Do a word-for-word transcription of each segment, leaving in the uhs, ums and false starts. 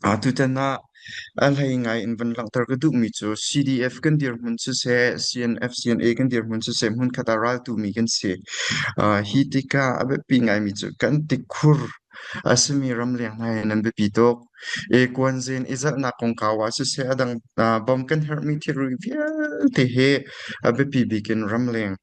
Aa, tutan ah a hlei ngai in van langhter ka duhmi cu C D F kan dirhmun siseh, C N F, C N A kan dirhmun siseh, hmun khat ah raltu mi kan si. Aa, hi tikah a biapi ngaimi cu kan tikhur a simi ramleng hna he nan biapi tuk. E, kuanzin i zalhnak kongkau ah siseh, a dang, aa, bom kan herhmi thilri vialte he a biapi bik in ramleng,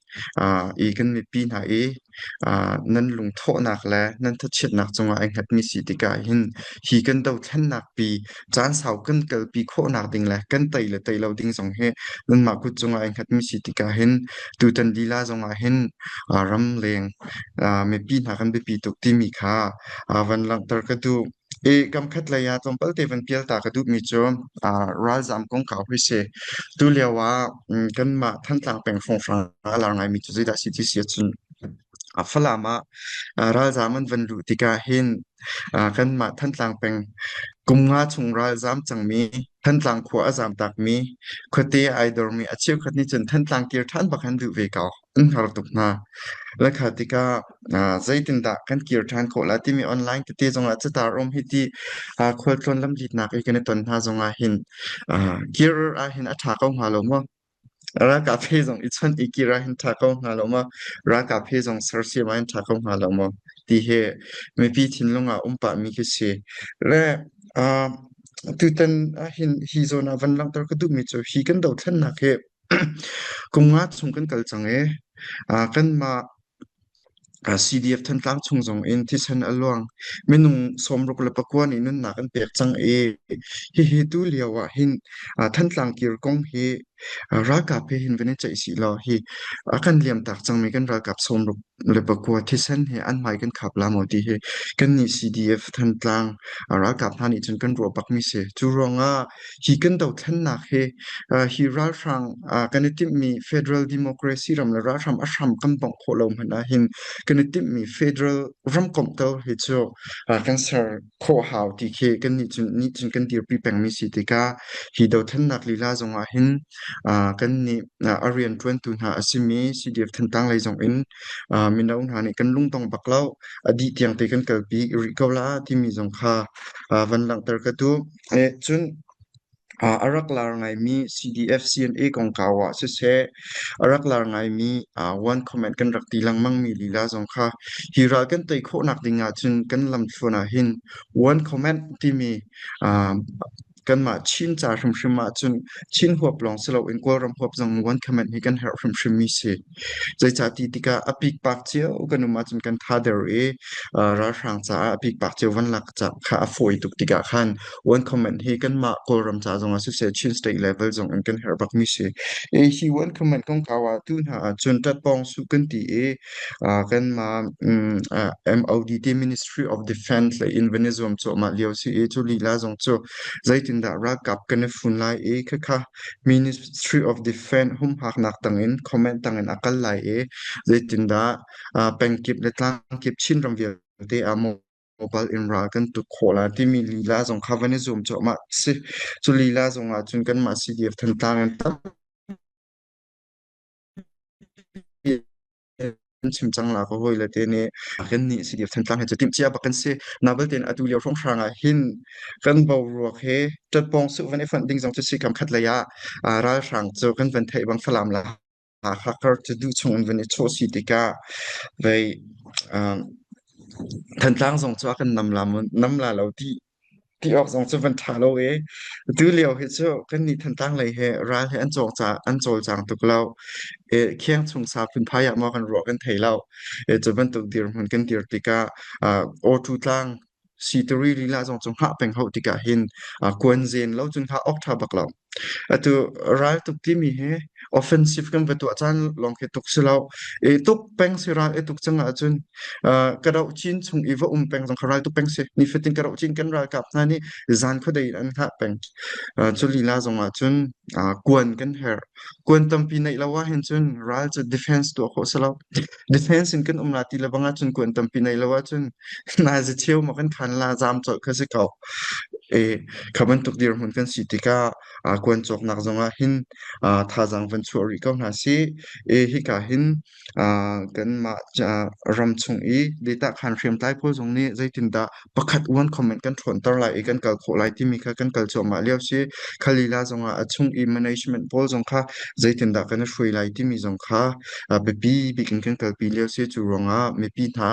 aa, i kan mipi hna i, aa, nan lungthawhnak le nan thatchiatnak cungah a hngatmi si tikah hin, hi kan dothlennak pi, caan sau kan kalpi khawhnak ding le kan tei le tei lo ding zong hi nanmah kut cungah a hngatmi si tikah hin, tutan lila zongah hin, aa, ramleng, aa, mipi hna kan biapi tuk timi kha, aa, van langhter ka duh. I kam khat lei ah tlawmpal te van pial ta ka duhmi cu, aa, ralzam kongkau hi si. Tu lio ah, um, kanmah Thantlang peng hrawnghrang a lar ngaimi cu zeidah si ti si ahcun, aa, Falam ah, aa, ralzam an van luh tikah hin, aa, kanmah Thantlang peng kum nga chung ralzam cangmi, Thantlang khua a zamtakmi, khuate a aa dormi a cheukhat nih cun Thantlang kir ṭhan bak an duh ve ko, an har tuk hna. Le kha tikah, aa, zeitindah kan kir ṭhan khawh lai timi online tete zongah catar um hi ti, aa, khualtlawn lamhlinak i kan i ton hna zongah hin, aa, kir ah hin a ṭha ko hnga lo maw? Ralkap he zong i chawnh i kir ah hin ṭha ko hnga lo maw? Ralkap he zong sersiam ah hin ṭha ko hnga lo maw? Ti he mipi thinlung ah um pahmi khi si. Le, aa, tutan ah hin hi zawn ah van langhter ka duhmi cu hi kan dothlennak he kum nga chung kan kal cang i, aa, kanmah, aa, C D F Thantlang chung zong in thisen a luang minung sawmruk le pakua nih nunnak an pek cang i, hihi tu lio ah hin, aa, Thantlang kir kong hi, aa, ralkap he hin van i ceih si law hi, a kan liamtak cangmi kan ralkap sawmruk le pakua thisen hi an hmai kan khap lai maw ti hi kannih C D F Thantlang, aa, ralkap hna nih cun kan ruah bakmi si. Cu ruangah hi kan dothlennak hi, aa, hi ralhrang, aa, kan i timhmi federal democracy ram le ralhram a hram kan bawmh khawh lo hmanh ah hin kan i timhmi federal ram komhter hi cu, aa, kan ser khawh hau ti khi kannih cun, nih cun kan dirpi pengmi si tikah hi dothlennak lila zongah hin, aa, kannih, aa, a rianṭuantu hna a simi C D F Thantlang lei zong in, aa, mino hna nih kan lungdong bak lo, a dih tiang te kan kalpi rih ko la timi zong kha, aa, van langhter ka duh. Eh, cun, aa, a rak lar ngaimi C D F C N A kongkau ah siseh, a rak lar ngaimi, aa, one comment kan rak ti lengmangmi lila zong kha hi ral kan tei khawhnak ding ah cun kan lamthluan ah hin one comment timi, aa, kanmah Chin ca hrimhrim ah cun Chin huap lawng si loin Kawlram huap zong one comment hi kan herh hrimhrim mi si. Zeicah ti tikah a pikpak cio kan um ahcun kan thader i, aa, ralhrang caah a pikpak cio van lak caah kha a fawi tuk tikah khan one comment hi kanmah Kawlram caah zong ah siseh, Chin State level zong in kan herh bakmi si. I hi one comment kongkau ah tu hna ahcun ṭatpawng suh kan ti i, aa, kanmah, um, aa, M O D ti, Ministry of Defense lei in van i zuam cuahmah lio si i, cu lila zong cu zeitindah ralkap kan i fun lai i, khakha Ministry of Defense humhaknak tangin, comment tangin a kal lai i, zeitindah, aa, pengkip le tlangkip Chinram vialte aa mobile in ral kan tuk khawh lai timi lila zong kha van i zuam cuahmah si. Cu lila zong ahcun kanmah C D F Thantlang in tam kan chim cang la, ka hawile te nih kannih C D F Thantlang he cu timhcia bak kan si. Nabalte in atu lio hrawnghrang ah hin kan boruak he ṭatpawng suh van i fonh ding zong cu si, kam khat lei ah, aa, ralhrang cu kan van theih bang Falam le Hakha kar cu duh chung in van i chawh si tikah vei, aa, Thantlang zong cu a kan nam la mun, nam la lo ti ti awk zong cu van ṭha lo e. Tu lio hi cu kannih Thantlang lei he ral he an cawng ca, an cawlcang tuk lo. E, khiang chung sa phun phai ah maw kan ruah kan thei lo. E, cu bantuk dirhmun kan dir tikah, aa, Awṭu tlang, Sitari lila zong cu hngah peng hauh tikah hin, aa, kuan zen lo cun hngah awk ṭha bak lo. Atu ral tuk timi hi offensive kan va tuah caan lawng khi tuk si lo. I tuk peng si, ral i tuk cang ahcun, aa, ka rauh cin chung i va um peng zong kha ral tuk peng si. Nifatin ka rauh cin kan ralkap hna nih zan khuadei in an hngah peng. Aa, cu lila zong ahcun, aa, kuan kan herh. Kuan tampi neih lo ah hin cun ral cu defense tuah khawh si lo. Defense in kan um lai ti le bang ahcun kuan tampi neih lo ahcun nazi cheu maw kan khan la zam colh kha si ko. E, kha bantuk dirhmun kan si tikah, aa, kuancawknak zongah hin, aa, thazaang van chuah rih ko hna sih. E, hika hin, aa, kanmah, aa, ram chung i data khan hriamtlai pawl zong nih zeitindah pakhat one comment kan ṭhawnter lai i kan kal khawh lai timi kha kan kal cuahmah lio si. Kha lila zongah a chung i management pawl zong kha zeitindah kan hruai lai timi zong kha, aa, biapi bik in kan kalpi lio si. Cu ruangah mipi hna,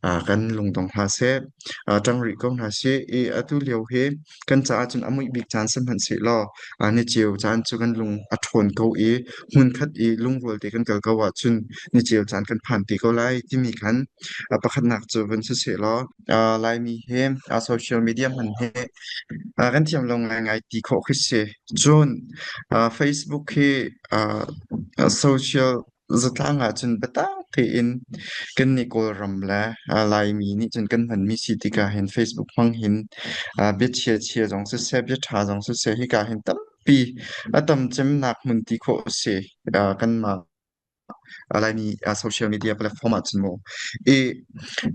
aa, kan lungdong hna seh, aa, ṭang rih ko hna sih. I atu lio hi kan caah cun a muih bik caan si hmanh seh law, aa, ni cio caan cu kan lung a ṭhawn ko i hmunkhat i lungrual te kan kal ko ahcun ni cio caan kan phan ti ko lai timi khan, aa, pakhatnak cu van si seh law, aa, Laimi he, aa, social media hmanh he, aa, kan thiam lo ngaingai ti khawh khi si. Cun, aa, Facebook hi, aa, aa, social zatlang ah cun biatak tein kannih Kawlram le, aa, Laimi nih cun kan hmanmi si tikah hin Facebook hmang hin, aa, biachia chia zong siseh, biaṭha zong siseh, hika hin tampi a tam cemnak hmun ti khawh a si, aa, kanmah, aa, Laimi, aa, social media platform ah cun maw. I,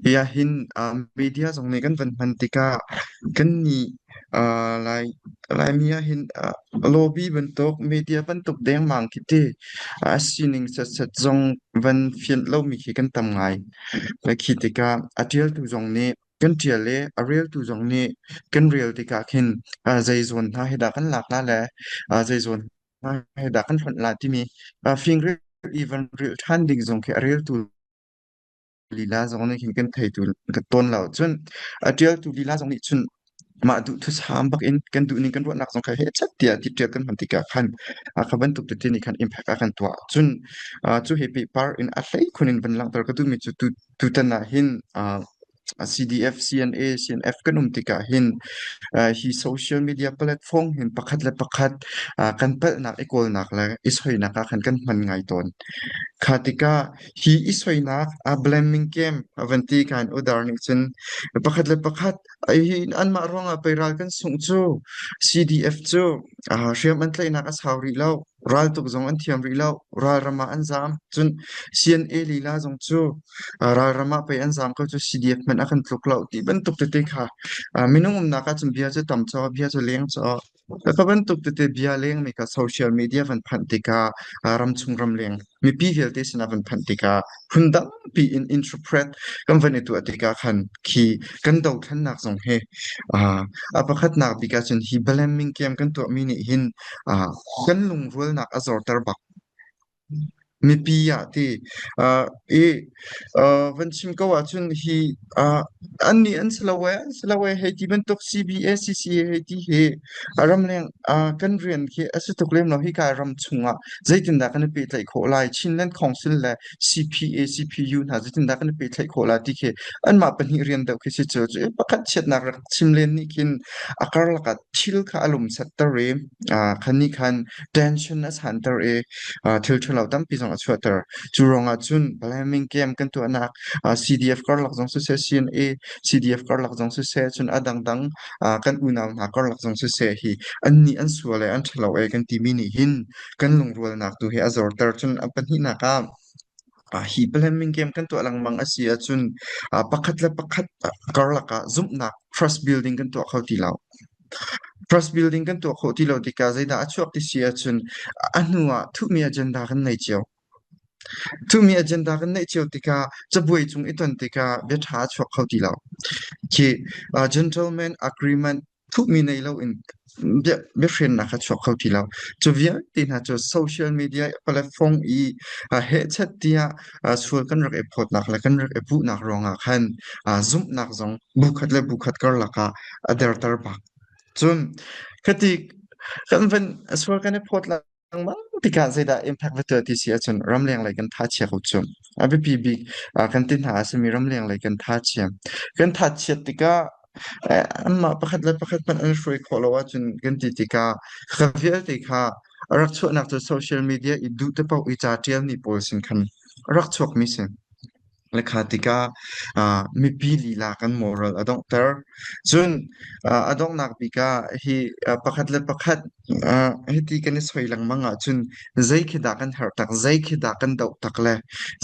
i ah hin, aa, media zong nih kan van hman tikah kannih, aa, Lai, Laimi ah hin, aa, lobby bantuk, media bantuk dengmang khi ti, aa, a sining setset zong van fianh lomi khi kan tam ngai. Khi tikah a ṭialtu zong nih kan ṭial i a reltu zong nih kan rel tikah khin, aa, zeizawn hna hi dah kan lak lai le, aa, zeizawn hna hi dah kan hlonh lai timi, aa, fingrilh i van rilh ṭhan ding zong khi a reltu lila zong nih khin kan theitu kan tawn lo. Cun a ṭialtu lila zong nih cun mah duh thusam bak in kan duh ning kan ruahnak zong kha he chat tiah ti ṭial kan hman tikah khan, aa, kha bantuk tete nih khan impact a kan tuah. Cun, aa, cu he pehpar in a hlei khun in van langhter ka duhmi cu tu, tutan ah hin, aa, CDF, CNA, CNF kan um tikah hin, aa, hi social media platform hin pakhat le pakhat, aa, kan palhnak i kawlnak le i soinak ah khan kan hman ngai tawn. Kha tikah hi i soinak, aa, blaming game a van ti kan order nih cun pakhat le pakhat, aa, hi anmah ruangah pei ral kan sungh cu CDF cu, aa, hriam an tlaihnak a sau rih lo, raltuk zong an thiam rih lo, ralram ah an zam. Cun CNA lila zong cu, aa, ralram ah pei an zam ko cu CDF hmanh a kan tluk lo ti bantuk tete kha, aa, minung umnak ah cun bia cu tam caw, bia cu leng caw. Kha bantuk tete bia lengmi kha social media van phanh tikah, aa, ramchung ramleng mipi vialte sinah van phanh tikah hun dangpi in interpret kan van i tuah tikah khan khi kan dothlennak zong hi, aa, a pakhatnak bik ah cun hi blaming game kan tuahmi nih hin, aa, kan lungrualnak a zorter bak. Mipi ah ti, aa, i, aa, van chim ko ahcun hi, aa, annih an si lo e, an si lo e, hei ti bantuk CBA, CCA hei ti hi, aa, ramleng, aa, kan rian khi a si tuk lem lo, hika ram chungah zeitindah kan i pehtlaih khawh lai, Chinland Council le CPA, CPU hna zeitindah kan i pehtlaih khawh lai ti khi anmah pahnih rian deuh khi si cu, cu pakhat chiatnak rak chim len nih khin a karlak ah thil kha a lumsatter i, aa, khan nih khan tension a santer i, aa, thil ṭhalo tampi zong a chuahter. Cu ruangah cun blaming game kan tuahnak, aa, CDF karlak zong siseh, CNA, CDF karlak zong siseh, cun a dangdang, aa, kan unau hna karlak zong siseh hi annih an sual e, an ṭhalo e kan timi nih hin kan lungrualnak tu hi a zorter. Cun a pahnihnak ah, aa, hi blaming game kan tuah lengmang a si ahcun, aa, pakhat le pakhat, aa, karlak ah zumhnak, trust building kan tuah kho ti lo. Trust building kan tuah khawh ti lo tikah zeidah a chuak ti si ahcun a hnuah thuhmi agenda kan nei cio. Thuhmi agenda kan neih cio tikah cabuai cung i ton tikah biaṭha a chuak kho ti lo. Khi, aa, gentleman agreement thuhmi nei lo in bia, biahrennak a chuak kho ti lo. Cu vialte hna cu social media platform i, aa, hehchat tiah, aa, sual kan rak i phawtnak le kan rak i puhnak ruangah khan, aa, zumhnak zong bu khat le bu khat karlak ah a derter bak. Cun khati kan van sual kan i phawt lengmang tikah zeidah impact va tuah ti si ahcun ramleng lei kan thachia ko cu. A biapi bik, aa, kan ti hna a simi ramleng lei kan thachia. Kan thachiat tikah, eh, anmah pakhat le pakhat hmanh an hruai khawh lo ahcun kan ti tikah kha vialte kha a rak chuahnak cu social media i duh te paoh i ca ṭialmi pawl sin khan a rak chuakmi si. Le kha tikah, aa, mipi lila kan moral a donghter. Cun, aa, a donghnak bik ah hi, aa, pakhat le pakhat, aa, hiti kan i soi lengmang ahcun zei khi dah kan herh tak, zei khi dah kan doh tak le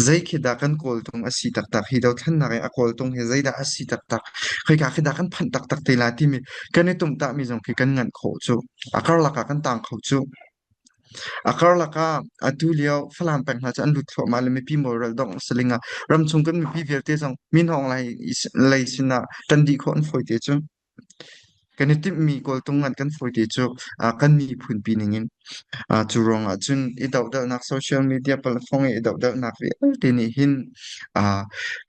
zei khi dah kan kawltung a si taktak, hi dothlennak i a kawltung hi zeidah a si taktak, khoika khi dah kan phanh taktak te lai timi kan i tumtahmi zong khi kan nganh khawh cu, a karlak ah kan tang kho cu. A karlak ah atu lio Falam peng hna cu an lut thluahmah le mipi moral dongh siling ah ramchung kan mipi vialte zong minhawng lei, lei sinah kan dih khawh an fawi te cu. Kan i timhmi kawltung ngan kan fawi te cu, aa, kan miphun pi ningin, aa, cu ruangah cun i dohdohnak social media platform i i dohdohnak vialte nih hin, aa,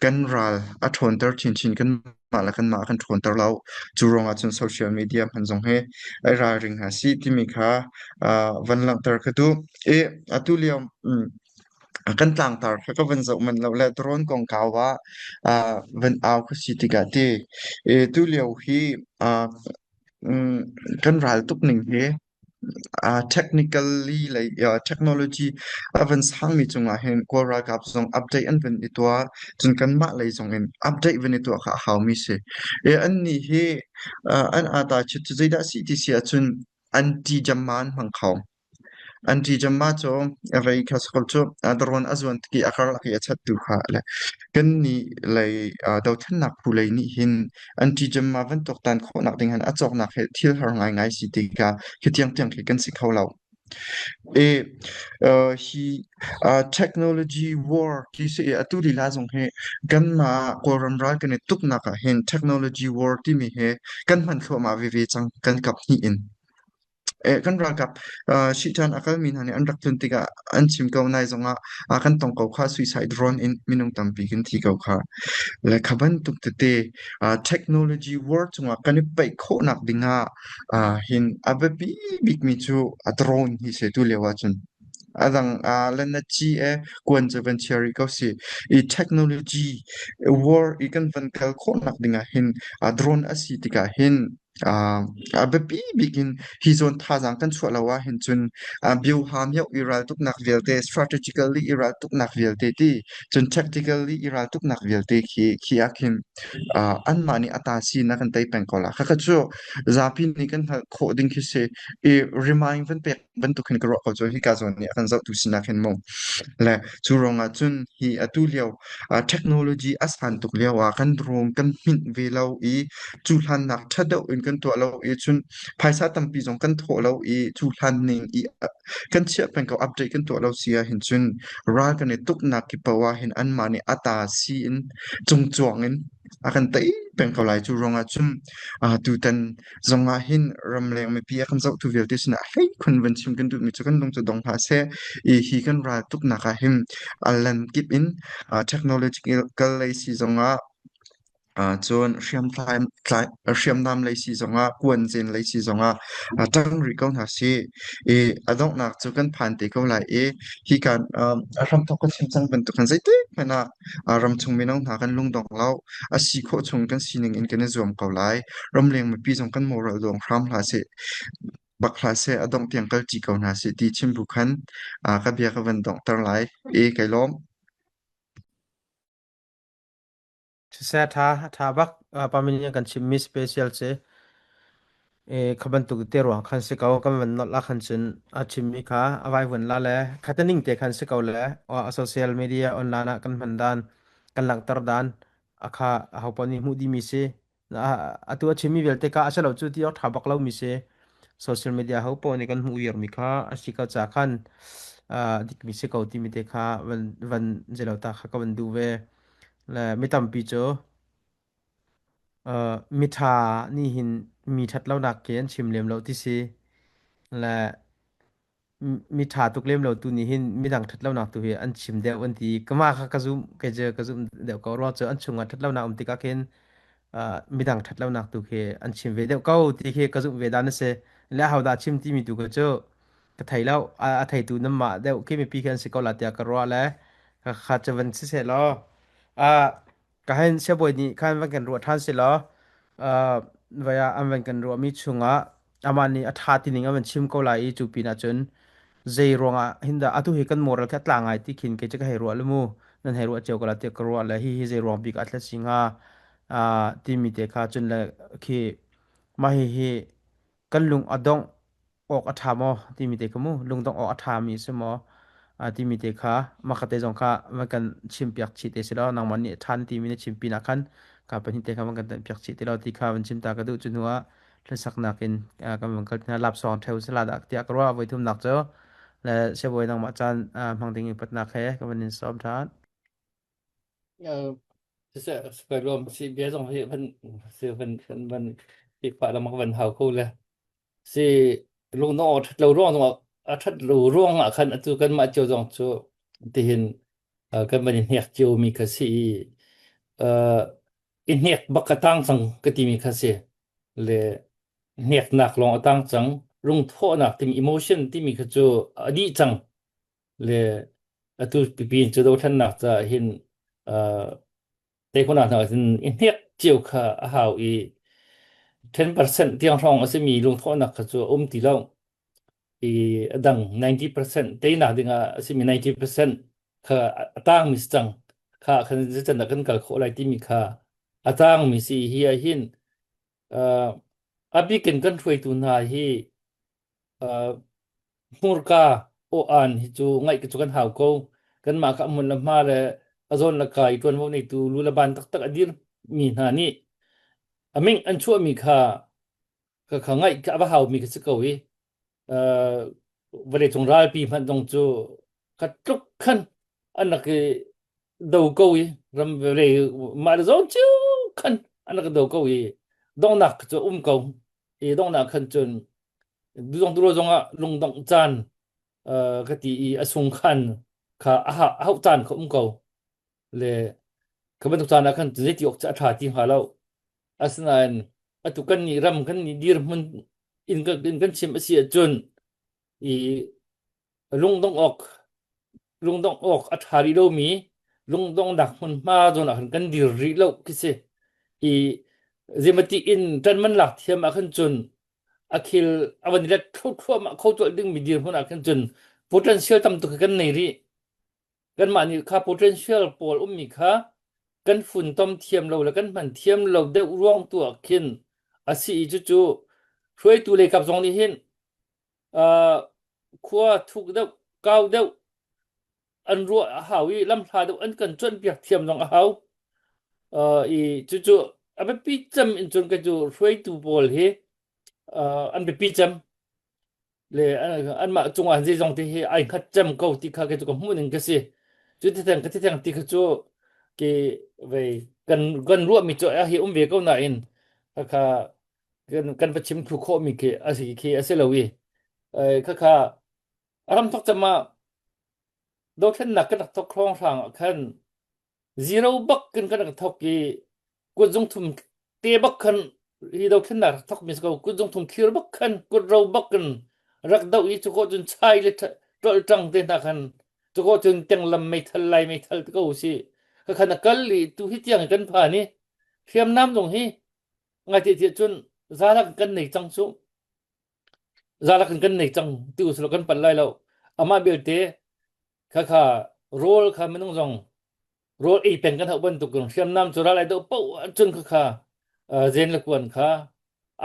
kan ral a ṭhawnter chinchin kan mah le kanmah a kan ṭhawnter lo. Cu ruangah cun social media hman zong he a ralring hna si timi kha, aa, van langhter ka duh. I atu lio, um, kan tlangtar kha ka van zoh manh lo le drone kongkau ah, aa, van au kha si tikah ti. I tu lio hi, aa, um, kan ral tuk ning hi, aa, technically lei, aa, technology a van sangmi cungah hin Kawl ralkap zong update an van i tuah, cun kanmah lei zong in update van i tuah kha a haumi si. E, annih hi, aa, an aa ta chit cu zeidah si ti si ahcun anti-jamma an hmang kho. Anti-jamma cu a rei kha si ko cu, aa, drone a zuan tik i a karlak i a chattu kha le kannih lei, aa, dothlennak phu lei nih hin anti-jamma van tuaktan khawhnak ding han a cawknak he thil har ngaingai si tikah khi tiangtiang khi kan si kho lo. E, aa, hi, aa, technology war ti si i atu lila zong he kanmah Kawlram ral kan i tuknak ah hin technology war timi he kan hman thluahmah veve cang kan kap hnih in. E, kan ralkap, aa, Sihtan a kalmi hna nih an rak tlun tikah an chim ko nai zongah, aa, kan tong ko kha suicide drone in minung tampi kan thi ko kha. Le kha bantuk tete, aa, technology war cungah kan i paih khawhnak dingah, aa, hin a biapi bikmi cu a drone hi si tu lio ahcun. A dang, aa, le na ci e kuan cu van chia rih ko si. I technology war i kan van kal khawhnak dingah hin, aa, drone a si tikah hin, aa, a biapi bik in hi zawn thazaang kan chuah lo ah hin cun, aa, bioham hioh i raltuknak vialte, strategically i raltuknak vialte ti, cun tactically i raltuknak vialte khi, khi ah khin, aa, anmah nih a ta si na kan tei peng ko la. Kha kha cu zapi nih kan hngalh khawh ding khi si i remind van pek bantuk khin ka ruah ko cu hika zawn nih a kan zohtu sinak hin mu. Le cu ruangah cun hi atu lio, aa, technology a san tuk lio ah kan rum kan hminh ve lo i, cuhlannak ṭha deuh in kan tuah lo i, cun phaisa tampi zong kan thawh lo i, cuhlan ning i, aa, kan chiah peng ko update kan tuah lo si ah hin cun ral kan i tuknak ki paoh ah hin anmah nih a ta si in cungcuang in a kan tei peng ko lai. Cu ruangah cun, aa, tutan zongah hin ramleng mipi a kan zohtu vialte sinah hlei khun van chim kan duhmi cu kan lung cu dong hlah seh i, hi kan ral tuknak ah hin a lan kip in, aa, technological lei si zongah, aa, cun hriamtlai-, tlai-, hriamnam lei si zongah, kuanzen lei si zongah, aa, ṭang rih ko hna si i, a donghnak cu kan phan te ko lai i, hi kan, aa, a hramthawk ka chim cang bantuk kan zeitik hmanh ah, aa, ramchung mino hna kan lungdong lo, a si khawh chung kan sining in kan i zuam ko lai. Ramleng mipi zong kan moral dong hram hlah seh, bak hlah seh, a dongh tiang kal ṭi ko hna seh ti chim bu khan, aa, ka bia ka van donghter lai. E, kei lawm. Siseh, a ṭha, a ṭha bak, aa, Pa Min Lian kan chimmi special si. E, kha bantuk te ruang khan si ko, kan van nolh ah khan cun a chimmi kha a vaivun la le, kha ta ning te khan si ko le, aa, social media online ah kan hman dan, kan langhter dan, a kha a hopaoh nih hmuh dihmi si. Aa, atu a chimmi vialte kha a si lo cu ti awk ṭha bak lomi si. Social media hopaoh nih kan hmuh viarmi kha a si ko ca khan, aa, dikmi si ko timi te kha van, van zei lo ta kha ka van duh ve. Le mi tampi cu, aa, mi ṭha nih hin mi ṭhat lonak khi an chim lem lo ti si. Le mi, mi ṭha tuk lem lo tu nih hin midang ṭhat lonak tu hi an chim deuh an ti. Kamah kha ka zumh, kei cu ka zumh deuh ko ruang cu an chungah ṭhat lonak um tikah khin, aa, midang ṭhat lonak tu khi an chim ve deuh ko ti khi ka zumh ve dan a si. Le ahodah chim timi tu kha cu ka thei lo. A, a theitu nanmah deuh khi mipi khi an si ko lai tiah ka ruah le kha, kha cu van si seh law. Aa, Ka hin siabawi nih khan van kan ruah ṭhan si law, aa, vai ah an van kan ruahmi chungah amah nih a ṭha tining an van chim ko lai i, cu pinah cun zei ruangah hin dah atu hi kan moral khi a tla ngai ti khin kei cu ka hei ruah le mu. nan hei ruah cio ka la tiak ka ruah le hi hi zei ruang bik a thla si nga, aa, timi te kha cun le khi mah hi hi kan lung a dong awk a ṭha maw timi te kha mu, lungdong awk a ṭha mi si maw, aa, timi te kha mah kha te zong kha van kan chim piak chih te si lo, nangmah nih a ṭhan timi na chimpi nak khan kha pahnih te kha van kan tan piak chih te lo ti kha van chim ta ka duh cu hnu ah hlasaknak in, aa, kan van kal tina lap sawng ṭheu si la dah tiah ka ruah voi thumnak cu le siabawi nangmah caan, aa, hmang ding i patnak he ka van in sawm ṭhan. Aa, si, si, si, si, bia zong hi van, si, van, van, van, i pah lam van hau ko le. Si, lungdong awk ṭhat lo ruang zong, a ṭhat lo ruang ah khan atu kanmah cio zong cu tihin, aa, kan van i hnek cio mi kha si i, aa, i hnek bak a tang cang ka timi kha si. Le hneknak lawng a tang cang, lungthawhnak timi, emotion timi kha cu a dih cang. Le atu pipi in cu dothlennak caah hin, aa, tei khawhnak hna in i hnek cio kha a hau i, ten percent tiang hrawng a simi lungthawhnak kha cu a um ti lo. I, a dang ninety percent teinak dingah a simi ninety percent kha a tangmi si cang. Kha khan zeicahdah kan kal khawh lai timi kha a tangmi si hi. Ah hin, aa, a bikin kan hruaitu hna hi, aa, hmurka aw aan hi cu ngaih ka cu kan hau ko. Kanmah kha a hmun le hma le a zawn le kai ṭuanvo neitu lu le ban taktak a dirmi hna nih a meng an chuahmi kha, kha, kha ngaih kha a va haumi kha si ko i, aa, vawleicung ralpi hmanh zong cu kha tluk khan an rak i do ko i, ram vawlei mah le zawn cio khan an rak i do ko i, donghnak kha cu a um ko i, donghnak khan cun duzong duro zongah lungdongh caan, aa, ka ti i, a sungkhan kha a ha-, a hauh caan kha um ko. Le kha bantuk caan ah khan cun zeiti awk cu a ṭha ti hnga lo. Asinain atu kannih ram, kannih dirhmun in kan, in kan chim a si ahcun i lungdongh awk, lungdongh awk a ṭha rih lomi lungdonghnak hmunhma zawn ah khan kan dir rih lo khi si. I zeimati in ṭan man lak thiam ah khan cun a khil a van i let thluahthluah mah kho tualh dingmi dirhmun ah khan cun potential tam tuk hi kan nei rih. Kanmah nih kha potential pawl ummi kha kan fun tom thiam lo le kan hman thiam lo deuh ruang tu ah khin a si i cucu hruaitu leikap zong nih hin, aa, khua thuk deuh, kau deuh an ruah a hau i lamhla deuh an kan cuanhpiak thiam zong a hau. Aa, i cucu a biapi cem in cun kei cu hruaitu pawl hi, aa, an biapi cem. Le, aa, anmah cungah hin zeizong te hi aa hngat cem ko ti kha kei cu ka hmuh ning ka si. Cu titheng, ka titheng ti kha cu kei vei kan, kan ruahmi cu a hi um ve ko nain kha kha kan, kan va chim thlu khawhmi khi a si, khi a si lo i, aa, kha kha a ram thawk cem ah dothlennak kan rak thawk hrawnghrang ah khan zero bak in kan rak thawk i, kut zungthum te bak khan hi dothlennak rak thawk mi si ko, kut zungthum thlir bak khan kut ro bak in rak doh i, cu khawh cun chai le ṭha-, ṭolh ṭang te hna khan cu khawh cun tenglam meithal lai meithal te ko si. Kha khan a kal i, tu hi tiang i kan phan i hriamnam zong hi ngai te tiah cun zalak in kan nei cang cu. Zalak in kan nei cang ti u si lo, kan palh lai lo. Amah belte kha kha rawl kha minung zong rawl ei peng kan hauh bantuk in hriamnam cu ral ai deuh paoh ahcun kha kha, aa, zen le kuan kha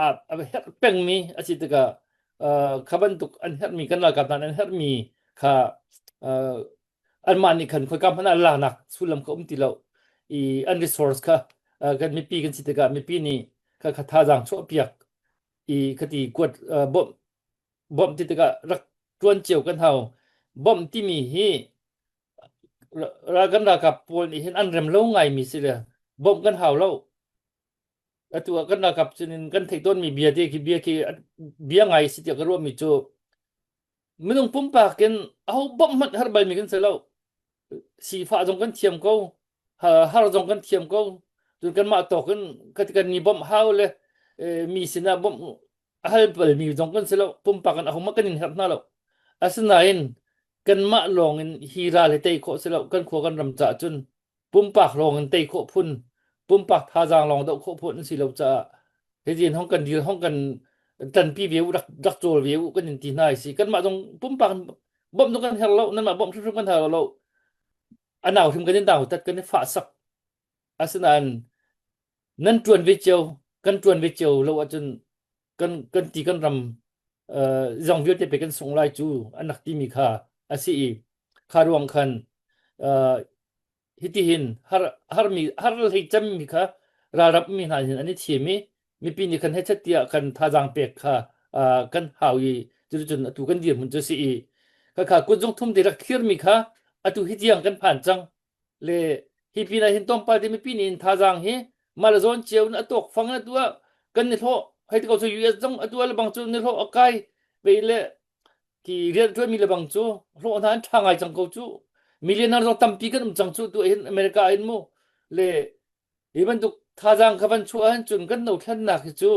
aa, a herh pengmi a si tikah, aa, kha bantuk an herhmi, kan ralkap hna an herhmi kha, aa, anmah nih khan khoika hmanh ah lanak sullam kha um ti lo. I an resource kha, aa, kan mipi kan si tikah mipi nih kha, kha thazaang chuahpiak i kha ti kuat, aa, bawmh, bawmh ti tikah rak ṭuan cio kan hau. Bawmh timi hi ra-, ra-, kan ralkap pawl nih hin an rem lo ngaimi si le bawmh kan hau lo. Atu ah kan ralkap cun in kan theih tawnmi bia te khi, bia khi, bia ngai si tiah ka ruahmi cu minung pumpak in aho bawmh hmanh herh balmi kan si lo. Sifah zong kan thiam ko, ha-, har zong kan thiam ko. Cun kanmah tawk in ka ti, kan ni bawmh hau le, eh, mi sinah bawmh a hal balmi zong kan si lo. Pumpak in ahohmanh kan in herh hna lo. Asinain kanmah lawng in hi ral hi tei khawh si lo, kan khua kan ram caah cun pumpak lawng in tei khawh phun, pumpak thazaang lawng doh khawh phun an si lo caah, hi zin hong kan dil, hong kan tanpi ve u, rak, rak cawl ve u kan in ti hna i si. Kanmah zong pumpak bawmh zong kan herh lo, nanmah bawmh hrimhrim kan herh lo. a nauhrim kan i nautat, kan i fahsak. Asinain nan ṭuan ve cio, kan ṭuan ve cio lo ahcun kan, kan ti kan ram, aa, zong vialte pei kan sungh lai cu an rak timi kha a si i, kha ruang khan, aa, hitihin har, harmi, har hlei cemmi kha ralram mi hna hin an i thim i, mipi nih khan he chat tiah khan thazaang pek kha, aa, kan hau i, cuticun atu kan dirhmun cu a si i, kha kha kut zung thum te rak thlirmi kha atu hitiang kan phan cang. Le hi pinah hin tlawmpal te mipi nih in thazaang hi mah le zawn cio in a tawk fang in atu ah kan ni hlawh, hei ti ko cu U S zong atu ah le bang cu ni hlawh a kai ve le ki rian ṭuanmi le bang cu hlawh hna an ṭha ngai cang ko cu. Millionaire zong tampi kan um cang cu tu ah hin America ah hin mu. Le hi bantuk thazaang kha van chuah ahhin cun kan no thlennak hi cu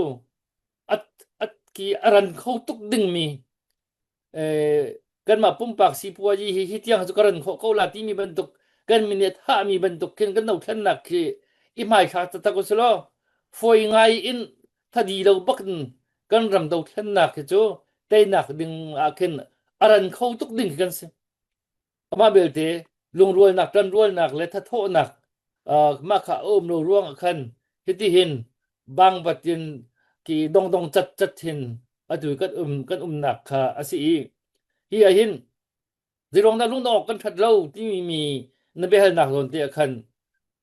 a, a, ki a ran kho tuk dingmi, eh, kanmah pumpak sipuazi hi, hitiang cu ka ran khawh ko la timi bantuk, kan min i a thahmi bantuk khin kan no thlennak khi i hmaithlak taktak u si law, fawi ngai in thadi lo bak in kan ram do thlennak hi cu teinak ding ah khin a ran kho tuk ding khi kan si. Amah belte lungrualnak, ṭanrualnak le thathawhnak, aa, mah kha a um lo ruangah khan hitihin bangbat in ki dongdong catcat hin atu kan um, kan umnak kha a si i, hi ah hin zeiruang dah lungdong awk kan ṭhat lo timi mi na biahalnak zawn te ah khan,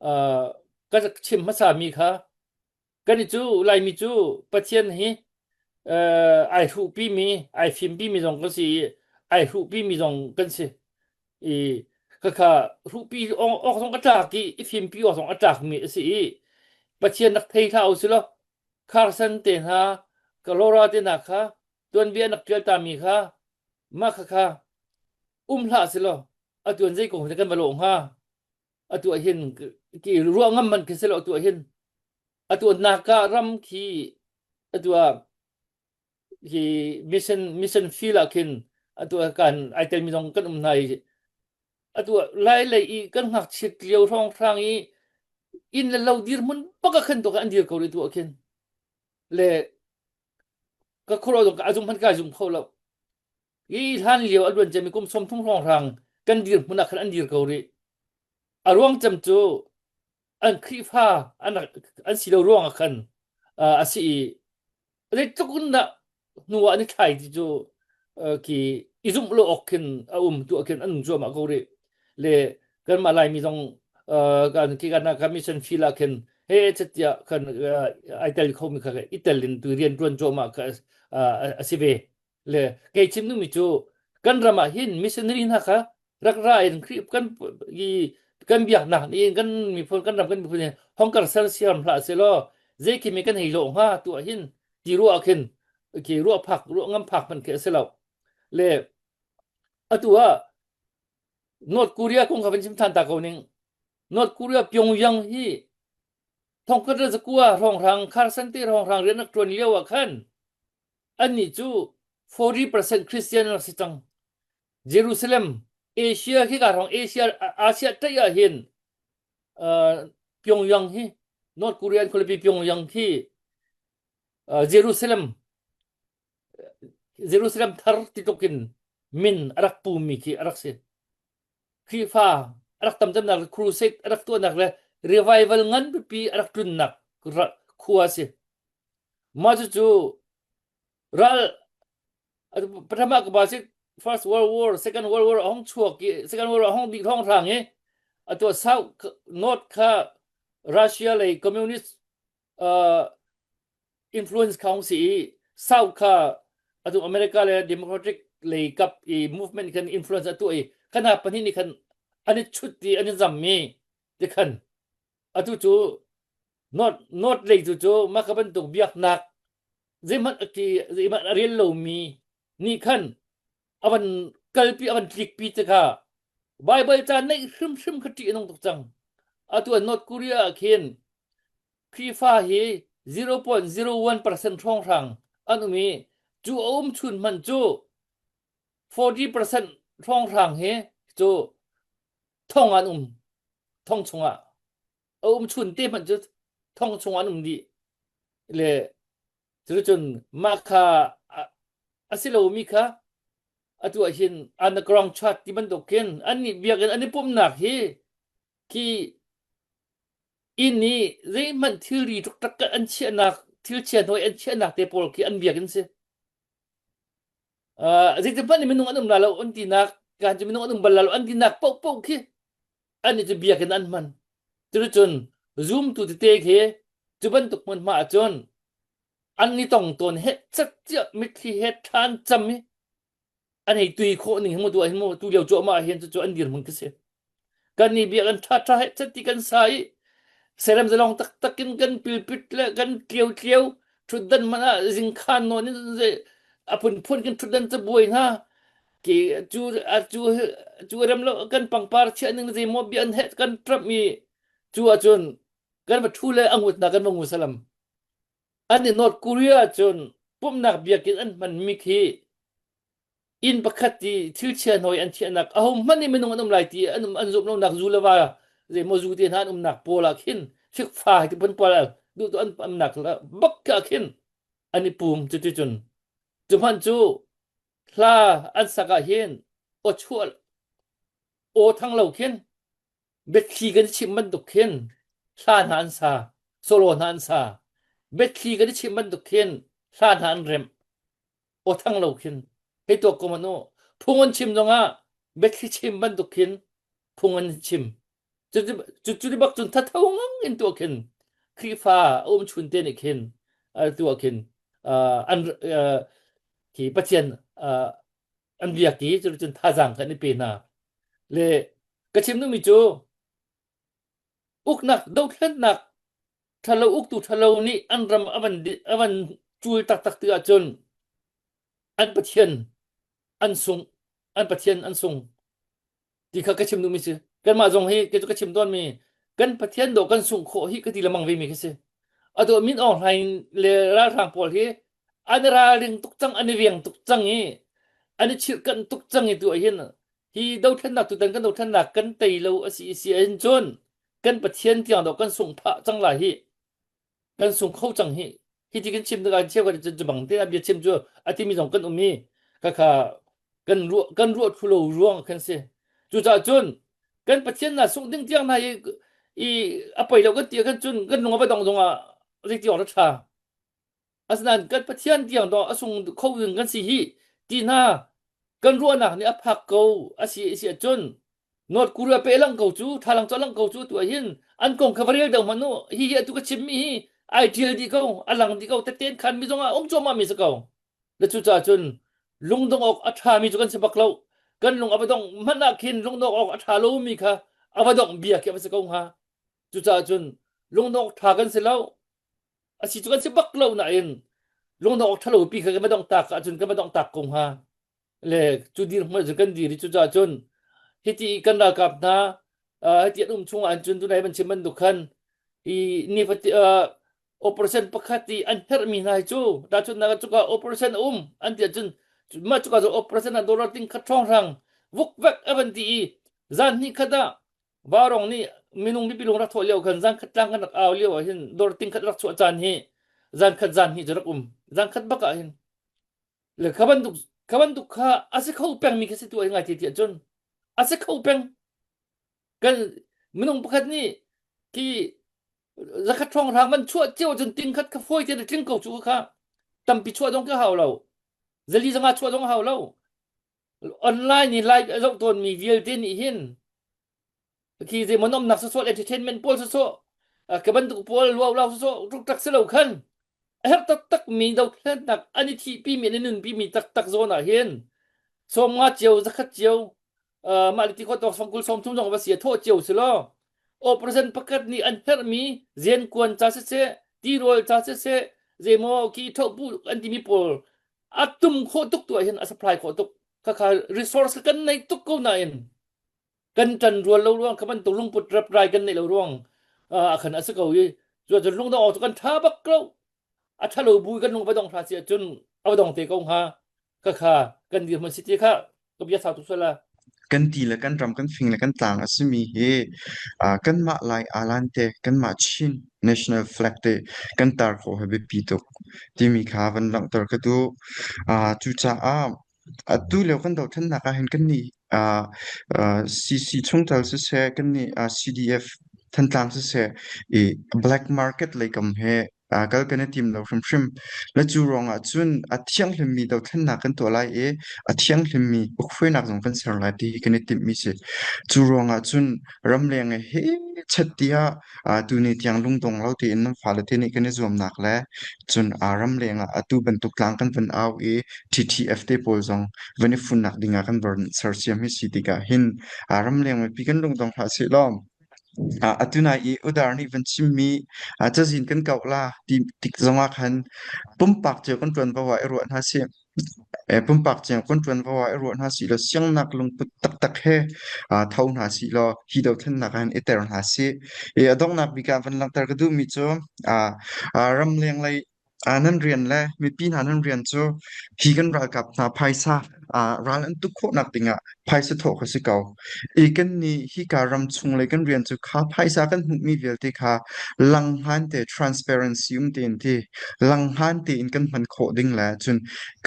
aa, ka chim hmasa mi kha, kan i cu, Laimi cu Pathian hi, aa, aa hruhpimi, aa fimpimi zong kan si i, aa hruhpimi zong kan si. I, kha kha hruhpi awk, awk zong a tlak i, i fimpi awk zong a tlakmi a si i, Pathian rak thei hlah u si law, Carson te hna, Laura te hna kha, tuanbia an rak ṭial tami kha, mah kha kha um hlah si law, a tuan zei kong kan va lawh hnga. Atu ah hin ki ruah ngam hmanh khi si lo, atu ah hin, atu ah Naka ram khi, atu ah khi mission, mission field ah khin, atu ah kan aa telmi zong kan um hna i, atu ah Lai lei i kan ngakchiat lio hrawnghrang i, inn le lo dirhmun bak ah khan tu khan an dir ko rih tu ah khin. Le ka khuaruah zong a zum hmanh kaa zum kho lo. I hlan lio a luan ciami kum sawmthum hrawnghrang kan dirhmun ah khan an dir ko rih. A ruang cem cu an Khrihfa an, an si lo ruangah khan, aa, a si i, zeitluk in dah hnu ah an i thlai ti cu, aa, ki i zumh lo awk khin a um, tu ah khin an um cuahmah ko rih. Le kanmah Laimi zong, aa, kan, ki kan, kan mission field ah khin he catiah khan, aa, aa tel khomi kha i tel in tu rian ṭuan cuahmah kha, aa, a, a si ve. Le kei chim duhmi cu kan ram ah hin missionary hna kha rak ra in Khrih kan, i, kan biaknak in kan miphun, kan ram kan miphun hi hong karsan siam hlah si law, zei khi mi kan hei lawh hnga tu ah hin ti ruah khin, ki ruah phak, ruah ngam phak hmanh khi a si lo. Le atu ah North Korea kong kha van chim ṭhan ta ko ning. North Korea Pyongyang hi thongkhat le zakua hrawnghrang, Carson te hrawnghrang rian rak ṭuan lio ah khan annih cu forty percent Christian an rak si cang. Jerusalem, Asia khi ka hrawng, Asia, Asia tei ah hin, aa, Pyongyang hi, North Korea an khualipi Pyongyang khi, aa, Jerusalem, Jerusalem thar ti tlukin min a rak pumi khi a rak si. Khrihfa a rak tamcemnak le crusade a rak tuahnak le revival ngan pipi a rak tlunnak ra-, khua a si. Mah cucu ral, atu pathama ka ba si, First World War, Second World War a hong chuak i, Second World War a hong dih hrawnghrang i, atu a South, North kha Russia lei communist, aa, influence kha hong si i, South kha atu America le Democratic lei kap i movement khan influence a tuah i, khan hna pahnih nih khan an i chut i an i zammi ti khan atu cu North, North lei cu cu mah kha bantuk biaknak zeihmanh a ti, zeihmanh a rel lomi nih khan a van kalpi, a van tlikpi te kha Baibal ca neih hrimhrim kha ṭih a nung tuk cang. Atu a North Korea ah khin Khrihfa hi zero point zero one percent hrawnghrang an um i, cu a um chun hmanh cu forty percent hrawnghrang hi cu thong an um, thong chungah a um chun te hmanh cu thong chungah an um dih. Le cuticun mah kha a, a si lomi kha atu ah hin underground church ti bantuk khin annih biakinn an i pumhnak hi khi inn nih zeihmanh thilri ṭukṭak an chiahnak, thil chiahnawi an chiahnak te pawl khi an biakinn si. Aa, zeiti hmanh minung an um lai lo an tinak, kan cu minung an um bal lai lo an tinak paohpaoh khi annih cu biakinn an hman. Cuticun zumtu tete khi cu bantuk hmunhma ahcun an i tong tawn he cat ciah mitthli he ṭhan cam i an hei tui khawh ning hi mu tu, a hin mu tu lio cuahmah hin cucu an dirhmun khi si. Kannih biakinn ṭha ṭha he cat ti kan sa i serem zalong taktak in kan pilpit le kan tliotliau ṭhutdan hmanh ah zingkhan nawn in zei a phunphun kin ṭhutdan cabuai hna. Ki cu, a cu, cu rem lo kan pangpar chiah ning zei maw biakinn he kan ṭamh i cu ahcun kan va ṭhu le a ngut hna kan va ngu salam. Annih North Korea cun pumhnak biakinn an hmanmi khi inn pakhat i thil chiahnawi an chiahnak, ahohmanh i minung an um lai ti an um, an zumh lonak zu le va zei maw zu te hna an umnak pawl ah khin fik fa hi ti phun pawl duh tu an umnak bak ah khin an i pum cuticun cu hmanh cu hla an sak ah hin aw chuah aw thang lo khin Bethli kan i chimh bantuk khin hla hna an sa, solo hna an sa. Bethli kan i chimh bantuk khin hla hna an remh. Aw thang lo khin hei tuak ko manh u. Phung an chim zongah Bethli chim bantuk khin phung an chim. Cuti, cu, cuti bak cun thatho ngang in tuah khin Khrihfa a um chun te nih khin, aa, tuah khin, aa, an, aa, khi Pathian, aa, an biak i cuticun thazaang kha an i pe hna. Le ka chim duhmi cu uknak, dothlennak ṭhalo, uktu ṭhalo nih an ram a van di-, a van cul taktak tikah cun an Pathian an sung, an Pathian an sung ti kha ka chim duhmi si. Kanmah zong hi kei cu ka chim tawnmi kan Pathian dawh kan sungh khawh hi ka ti lamang vemi kha si. A dawh Min Aung Hlaing le ralhrang pawl hi an i ralring tuk cang, an i veng tuk cang i an i chirhkanh tuk cang i tu ahhin hi dothlennak tutan kan dothlennak kan tei lo a si, a si ahhin cun kan Pathian tiang dawh kan sungh phah cang lai hi. Kan sung kho cang hi. Hiti kan chim tikah cheukhat cun cu bang te a bia chim cu a timi zong kan um i kha kha kan ruah, kan ruah ṭhu lo ruang khan si. Cucaah cun kan Pathian hna sungh ding tiang hna i, i a poi lo kan ti ah khan cun kan lung a va dongh zongah zeiti awk a ṭha. Asinain kan Pathian tiang dawh a sung kho ding kan si hi ti hna kan ruahnak nih a phak ko a si, a si ahcun North Korea pehlang ko cu, thalang cu a lang ko cu, tu ahhin an kong kha va rel deuh hmanh u. Hihi atu ka chimmi hi aa ṭial dih ko, a lang dih ko, teten khanmi zongah a um cuahmahmi si ko. Le cucaah cun lungdong awk a ṭhami cu kan si bak lo. Kan lung a va dongh hmanh ah khin lungdong awk a ṭha lomi kha a va dongh bia khi a va si ko hnga. Cucaah cun lungdong awk ṭha kan si lo. A si cu kan si bak lo nain lungdong awk ṭha lopi kha kan va dongh tak ahcun kan va dongh tak ko hnga. Le cu dirhmun ahcun kan dir i cucaah cun hiti kan ralkap hna, aa, hiti an um chungah an cun tunai van chim bantuk khan i ni fati, aa, operation pakhat i an herhmi hna hi cu, tahchunhnak ah cuka operation a um an ti ahcun, mah cuka cu operation ah dollar tingkhat hrawnghrang vuk vek a van ti i zan hnih khat ah Varong nih minung mipi lung rak thawh lio khan zan khat tlang kan rak au lio ah hin dollar tingkhat rak chuah caan hi zan khat zan hnih cu rak um, zan khat bak ah hin. Le kha bantuk, kha bantuk kha a si kho pengmi kha si tu a ngai ti tiah cun a si kho peng. Kan minung pakhat nih khi zakhat hrawnghrang van chuah cio cun tingkhat kha fawi tiah tling ko cu kha tampi chuah zong ka hau lo. Zali zanga chuah zong a hau lo. Online i live a zoh tawnmi vialte nih hin khi zei maw nomnak sawsawh, entertainment pawl sawsawh, aa, ka bantuk pawl luaulau sawsawh ṭukṭak si lo khan a herh taktakmi dothlennak an i thihpimi, an i nunpimi taktak zawn ah hin sawmnga cio, zakhat cio, aa, mah le ti khawh tawk sawmkul sawmthum zong a va si a thawh cio si law, operation pakhat nih an herhmi zenkuan ca siseh, tirawl ca siseh, zei maw khi ṭhohpu an timi pawl a tum khawh tuk tu ah hin a supply khawh tuk. Kha kha resource kha kan neih tuk ko nain kan ṭan rual lo ruang kha bantuk lungput raprai kan neih lo ruang, aa, a khan a si ko i cuah cun lungdong awk cu kan ṭha bak lo. A ṭha lo bu i kan lung a va dong hra si ahcun a va dong te ko hnga. Kha kha kan dirhmun si ti kha ka bia sau tuk sual a. Kan ti le kan ram, kan fing le kan tlang a simi hi, aa, kanmah Lai aa lante, kanmah Chin national flag te kan tar khawh hi biapi tuk timi kha van langhter ka duh. Aa, cucaah atu lio kan dothlennak ah hin kannih aa, aa, C C chungtel siseh, kannih, aa, C D F Thantlang siseh, i black market lei kam he, aa, kal kan i tim lo hrimhrim. Le cu ruangah cun a thianghlimmi dothlennak kan tuah lai i, a thianghlimmi ukhuainak zong kan ser lai ti hi kan i timhmi si. Cu ruangah cun ramleng he chat tiah, aa, tuni tiang lungdong lo tein nan fale te nih kan i zuamnak le cun, aa, ramleng ah atu bantuk tlang kan van au i, T T F te pawl zong van i funnak dingah kan van sersiam hi si tikah hin, aa, ramleng mipi kan lungdong hlah sih law. Aa, atu nai i udar nih van chimmi, aa, cazin kan kauh la ti tik zongah khan pumpak cio kan ṭuanvo ah i ruah hna sih. Eh, pumpak cio kan ṭuanvo ah i ruah hna sih law, siangnak lungput taktak he, aa, tho hna sih law, hi dothlennak ah hin i ter hna sih. Eh, a donghnak bik ah van langhter ka duhmi cu, aa, aa, ramleng lei, aa, nan rian le mipi hna nan rian cu hi kan ralkap hna phaisa, aa, ral an tuk khawhnak dingah phaisa thawh kha si ko. I kannih hika ram chung lei kan rian cu kha phaisa kan hmuhmi vialte kha langhngan te, transparency um tein ti, langhngan tein kan hman khawh ding le cun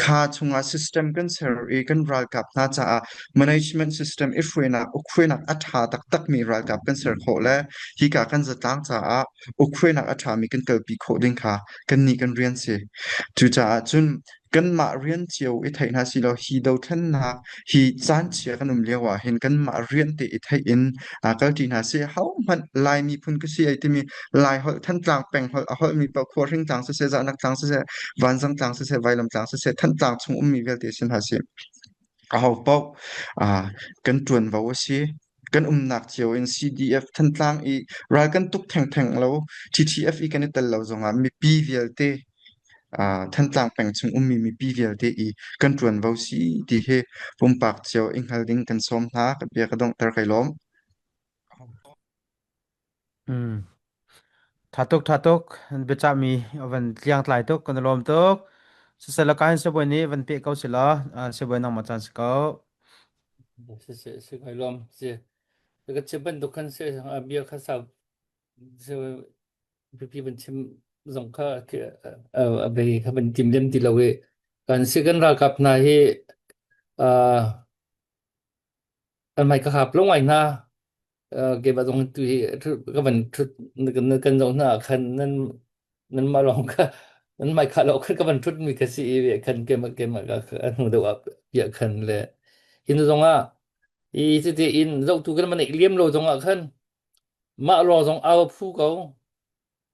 kha chungah system kan ser i kan ralkap hna caah management system i hruainak, ukhuainak a ṭha taktakmi ralkap kan ser khawh le hika kan zatlang caah ukhuainak a ṭhami kan kalpi khawh ding kha kannih kan rian si. Cucaah cun kanmah rian cio i theih hna si law, hi dothlennak, hi caan chia kan um lio ah hin kanmah rian te i theih in, aa, kal ṭi hna si. Ahohmanh Lai miphun ka si ei timi, Lai holh, Thantlang peng holh, a holhmi paoh, Khuahring tlang siseh, Zahnak tlang siseh, Vanzang tlang siseh, Vailam tlang siseh, Thantlang chung ummi vialte si hna si. Aho paoh, aa, kan ṭuanvo a si. Kan umnak cio in C D F Thantlang i ral kan tuk thengtheng lo, T T F i kan i tel lo zongah mipi vialte, aa, Thantlang peng chung ummi mipi vialte i kan ṭuanvo si ti hi pumpak cio i hngal ding kan sawm hna, ka bia ka donghter kai lawm. Hmm. Ṭha tuk, ṭha tuk, an biacahmi a van tliangtlai tuk, kan lawm tuk. Siseh, laka hin Siabawi nih van peh ko sila, aa, Siabawi nangmah caan si ko. Siseh, si ngai lawm, si. Ka chim bantuk khan si, a bia kha sau, si, pipi van chim zong kha, ki, a, a, a bei kha van tim lem ti lo i. Kan si kan ralkap hna hi, aa, kan hmai ka hap lo ngai hna. Aa, keimah zong tu hi thu-, ka van thut, kan, kan zoh hna khan nan, nanmah lawng kha, nan hmai kha lo khan ka van thut mi ka si i ve khan keimah, keimah ka, ka hnu deuh ah piah khan le. Hin zongah, i, i tete in zohtu kan van neih liam lo zongah khan, mah lawng zong au a phu ko.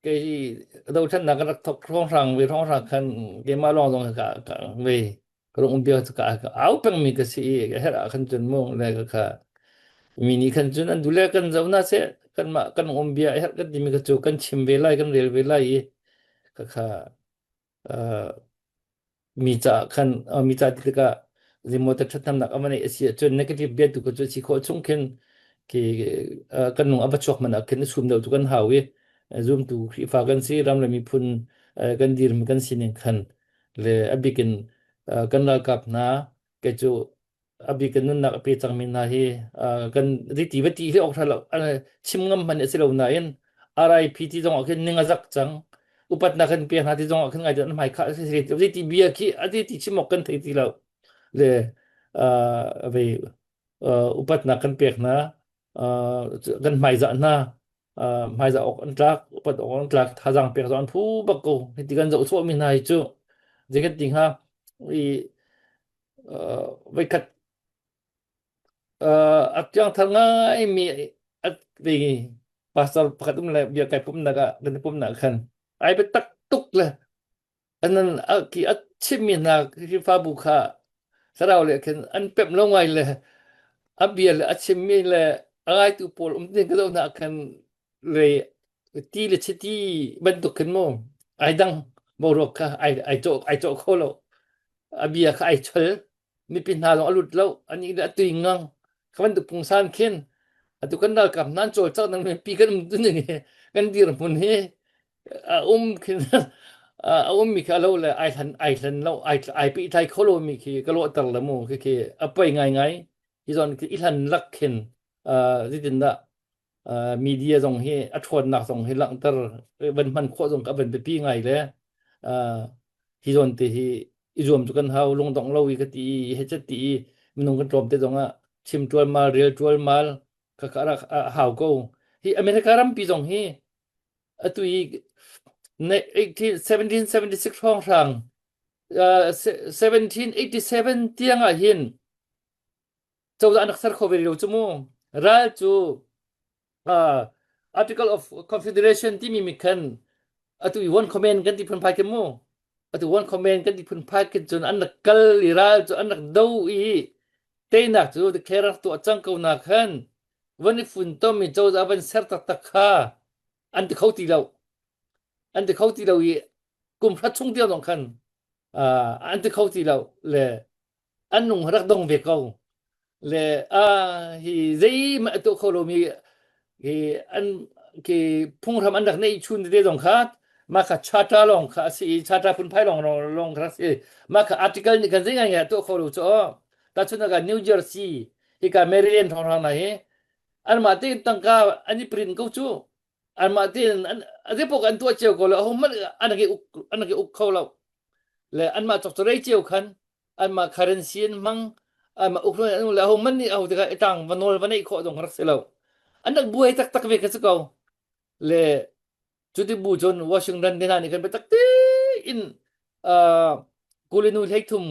Kei dothlennak kan rak thok hrawnghrang ve, hrawnghrang khan keimah lawng zong ka, ka ve. Ka lung um bia cu ka, ka au pengmi ka si i, ka herh ah khan cun mung le ka kha. Mi nih khan cun an duh le kan zoh hna seh, kanmah kan lung um bia herh kan timi kha cu kan chim ve lai, kan rel ve lai i, ka kha, aa, mi caah khan, aa, mi caah ti tikah remote ṭhathnemnak a va neih a si ahcun negative bia tu kha cu a si khawh chung khin ki, aa, kan lung a va chuak hmanh ah khin a sum deuh cu kan hau i, zumtu Khrihfa kan si, ram le miphun, aa, kan dirmi kan si ning khan le a bikin, aa, kan ralkap hna, kei cu a bik kan nunnak a pe cangmi hna hi, aa, kan zeiti va ti hi awk hra lo, aa, chim ngam hmanh a si lo nain, R I P ti zongah khin ning a zak cang, upatnak kan pek hna ti zongah khin ngai an hmai kha a si rih. Zeiti bia khi a zeiti chim awk kan thei ti lo. Le, aa, a vei, aa, upatnak kan pek hna, aa, kan hmaizah hna, aa, hmaizah awk an tlak, upat awk an tlak, thazaang pek zong an phu bak ko. Hiti kan zoh chuahmi hna hi cu, zeikan ti hnga, i, aa, voikhat, aa, a piangthar ngaimi a, pastor pakhat um le bia kai pumhnak ah, kan pumhnak khan ai biatak tuk le, an nan a ki a chimmi hna Khrihfabu kha thlarau le khin an pemh lo ngai le, a bia le a chimmi le a ngaitu pawl um ding ka zoh hna khan le ti le chiti bantuk khin maw, ai dang boruak kha ai, ai cawh, ai cawh kho lo. A bia kha ai chol, mipi hna zong a lut lo, anih le a tui ngang. Kha bantuk pungsan khin, atu kan ralkap hna an cawlcangh dang mipi kan um tu ning i, kan dirhmun hi a um khin, a, a ummi kha a lo le ai hlan, ai hlan lo, ai, ai pehtlaih kho lo mi khi ka lawhter le mu, khi, khi a poi ngaingai. Hi zawn khi i hlan lak khin, aa, zeitindah, aa, media zong hi a ṭhawnnak zong hi langhter, van hman khawh zong kha a van biapi ngai le, aa, hi zawn te hi i zuam cu kan hau, lungdong lo i ka ti i, i hecet ti i, minung kan tlawmte zongah chim ṭualmal, rel ṭualmal, kha kha a rak a hau ko. Hi America rampi zong hi, atu i ne-, eighteen, seventeen seventy-six hrawng hrang, ah, se-, seventeen eighty-seven tiangah hin, cozah an rak ser kho ve rih lo cu mu. Ral cu, ah, Article of Confederation timi mi khan, atu i One Command kan ti phun phai khin mu. Atu One Command kan ti phun phai khin cun an rak kal i ral cu an rak do i teinak cu declare rak tuah cang ko nak khan van i fun tom i cozah van ser taktak kha an ti kho ti lo. An ti kho ti lo i kum hra chung tiang zong khan, ah, an ti kho ti lo le an nung rak dong ve ko. Le, ah, hi zeimah a tuah kho lomi, hi an, khi phunghram an rak neih chun te zong kha, mah kha charter lawng kha a si, charter phun phai lawng, lawng, lawng kha a si. Mah kha article nih khan zei ngaingai a tuah kho lo cu. Tahchunhnak ah New Jersey, hi ka Maryland hrawnghrang hna hi, anmah tein tangka an i print ko cu. Anmah tein an, a zei pawh an tuah cio ko lo, ahohmanh an rak i uk, an rak i uk kho lo. Le anmah cawkcaw rei cio khan, anmah currency an hmang, anmah uk hluan an uk le, ahohmanh nih aho tikah i tang va nawl va neih khawh zong rak si lo. An rak buai taktak ve kha si ko. Le cuti bu cun Washington te hna nih khan biatak tein, aa, kul le nu hleithum,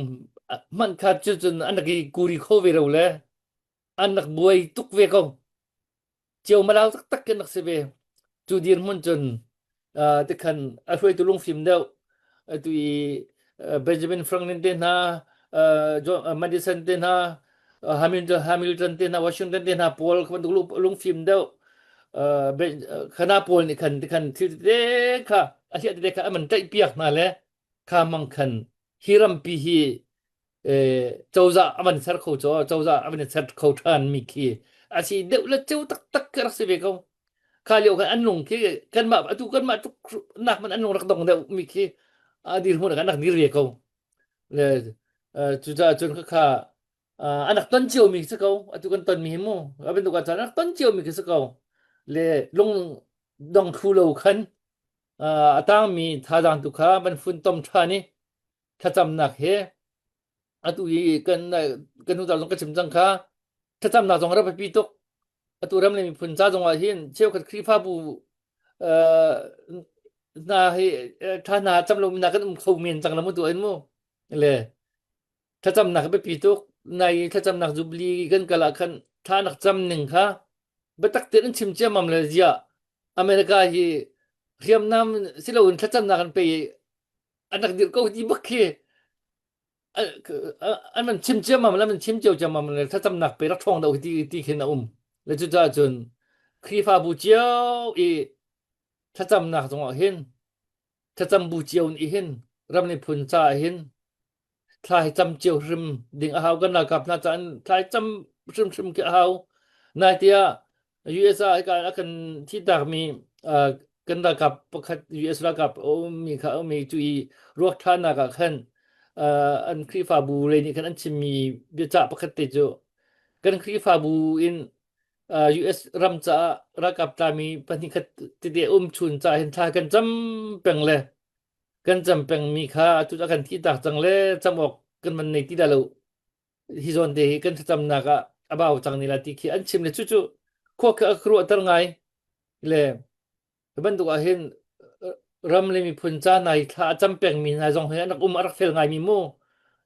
ah, hmanh kha cu cun an rak i kuri kho ve lo le an rak buai tuk ve ko. Cio malau taktak kan rak si ve. Cu dirhmun cun, aa, tikhan a hruaitu lungfim deuh, atu i, aa, Benjamin Franklin te hna, aa, John, aa, Madison te hna, aa, Hamilton, Hamilton te hna, Washington te hna pawl kha bantuk lung-, lungfim deuh, aa, Ben-, aa, khana pawl nih khan tikhan thil tete kha, a hliah tete kha a man tlaihpiak hna le kha hmang khan hi rampi hi, eh, cozah a van ser kho cu, cozah a van ser kho ṭhan mi khi a si deuh le ceu taktak khi a rak si ve ko. Kha lio khan an lung khi kanmah, atu kanmah tuk nak hmanh an lung rak dong deuh mi khi a dirhmun ah kan rak dir ve ko. Le, eh, cucaah cun kha, kha, ah, an rak ton cio mi khi si ko, atu kan ton mi hi mu. A bantuk ah cun an rak ton cio mi khi si ko. Le lung dong thlu lo khan, ah, a tangmi thazaang tu kha van fun tom ṭhan i, thlacamnak he atu i kan, kan hnu zong ka chim cang kha, thlacamnak zong a rak biapi tuk. Atu ram le miphun ca zong ah hin cheukhat Khrihfabu, aa, hna hi, aa, ṭha hna cam lomi hna kan um kho men cang lo mu tu an mu. Le thlacamnak a biapi tuk. Nai thlacamnak Jubilee kan kal ah khan ṭha nak cam ning kha biatak tein an chim ciammam le zia America hi hriamnam si loin thlacamnak an pei an rak dirh ko ti bak khi, a, a, an man chim ciammam, an man chim cio ciammam le thlacamnak pei rak ṭhawng deuh hi ti, ti khin a um. Le cucaah cun Khrihfabu cio i thlacamnak zongah hin, thlacambu cio nih hin, ram le phun caah hin, thlai cam cio hrim ding a hau, kan ralkap hna caah in thlai cam hrimhrim khi a hau. Nai tiah U S ah a kan, a kan thihtakmi, aa, kan ralkap pakhat, U S ralkap a ummi kha a ummi cu i ruak ṭhannak ah khan, aa, an Khrihfabu lei nih khan an chimmi biacah pakhat te cu kan Khrihfabu in, aa, U S ram caah ralkap tlami pahnih khat tete a um chun caah hin thlai kan cam peng le kan cam pengmi kha atu a kan thihtak cang le cam awk kan van nei ti dah lo. Hi zawn te hi kan thlacamnak ah a bau cang ni la ti khi an chim le cucu khua kha a ka ruahter ngai le hi bantuk ah hin, eh, ram le miphun ca nai thla a cam pengmi hna zong hi an rak um, a rak fel ngaimi mu.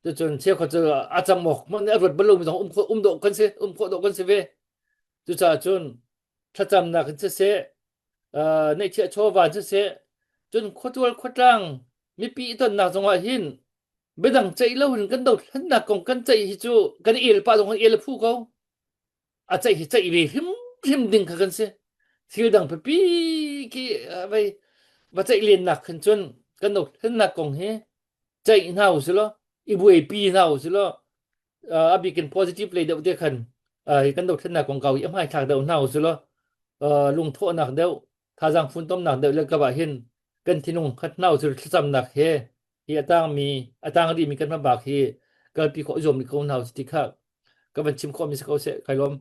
Cucun cheukhat cu a cam awk hmanh a ruat bal lomi zong um khawh, um dawh kan si, um khawh dawh kan si ve. Cucaah cun thlacamnak in siseh, aa, neihchiah chawva in siseh, cun khuatual khuatlang mipi i tonnak zongah hin biadang ceih lo hin kan dothlennak kong kan ceih hi cu kan el pah zong kan el a phu ko. A ceih hi ceih ve hrimhrim ding kha kan si. Thil dang pipi khi, aa, vai, va ceih lennak khan cun kan dothlennak kong hi ceih hna u si law, i buaipi hna u si law, aa, a bikin positive lei deuh te khan, aa, hi kan dothlennak kong kau hi a hmaithlak deuh hna u si law, aa, lungthawhnak deuh, thazaang funtomnak deuh le kavah hin kan thinlung khat hna u si law, thlacamnak he hi a tangmi, a tang rihmi kan hmabak hi kalpi khawh zuam rih ko hna u si ti kha ka van chim khawhmi si ko seh, kai lawm.